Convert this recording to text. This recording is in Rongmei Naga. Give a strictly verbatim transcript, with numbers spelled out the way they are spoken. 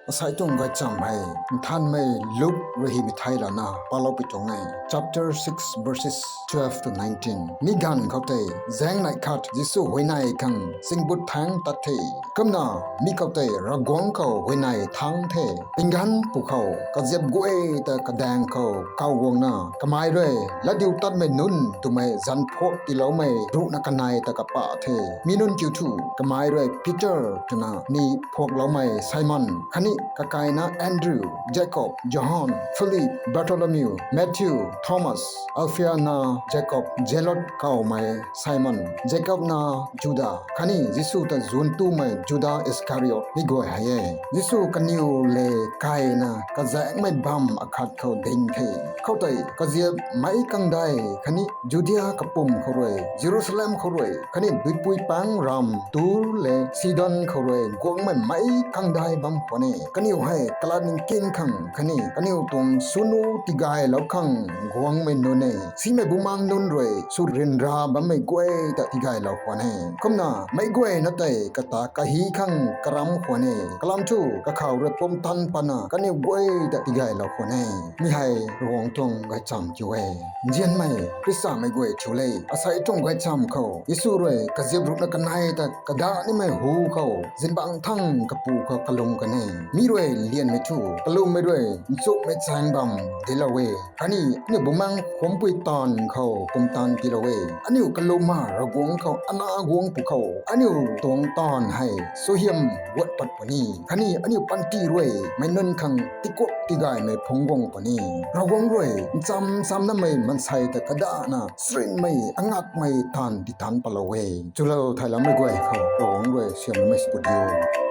Asei tuang gaychamv hei Nthanmei Luk rui hymei theilouna paloupui tuang e. Chapter six, verses twelve to nineteen. Mi ganv khou tei zaeng neih khat Jisu huayney khang zingbut thaengc tat the. Kumna mi khou tei Ravguangc khou huayney thaengc the. Tingganv pwkhou kaziap guay ta kadaeng khou kaw guangna kamei rui latdiutatmei nunc twmei zanc phuak tiiloumei ruhna kanei ta kapah the. Mi nunc kiu thu kamei rui Peter twna ni phuakloumei Simon, khatni kakaina Andrew, Jakob, Johan, Philip, Bartholomew, Matthew, Thomas, Alphai na Jakob Zealot kawmei Simon, Jakob na Juda, khatni Jisu ta zuanc tumei Juda Iskariot mi guay hei e. Jisu kaniw le keyna kazaengmei bamv akhat khou ding the. Khoutei kaziap meic kangdai khatni Judia kapwm khou rui, Jerusalem khou rui, khatni duipui pangc ramv Tur le Sidon khou rui guangmei meic kangdai bam khwan e. Kaniw hei kalat ningking khang khatni kaniw tuang swnu tigaylou khang guangmei nunc e. Simei bumaengc nunc rui sw ryanra bammei guay ta tigaylou khwan e. Kumna meic guayna tei kata kahi khang karamc khwan e. Kalam thu kakhou rui pumtan patna kaniw guay ta tigaylou khwan e. Mi hei Ravguangc tuang gaychamv kiu e. Nzianmei Khrista mei guay thiu le, asei tuang gaychamv khou Jisu rui kaziap ruhna kanei ta kada nimei hu khou zingbangc thangc kapu khou kalum kan e. Mi rui lianmei thu kalummei rui nchumhmei chaeng bam dinclou e, khatni aniu bumaengc khumhpui taanv khou pumtan tiilou e. Aniu kalumna Ravguangc khou ana guang pwkhou aniu tuang taanv hei suaihiam guat pat puni, khatni aniu panty rui meic nunc khang tikuak tigaymei phungc guang puni. Ravguangc rui ncham chamnamei maansei ta kadana sarinmei angakmei taanv titan patlou e. Chulou theiloumei guay khou Ravguangc rui siamloumei sw diu.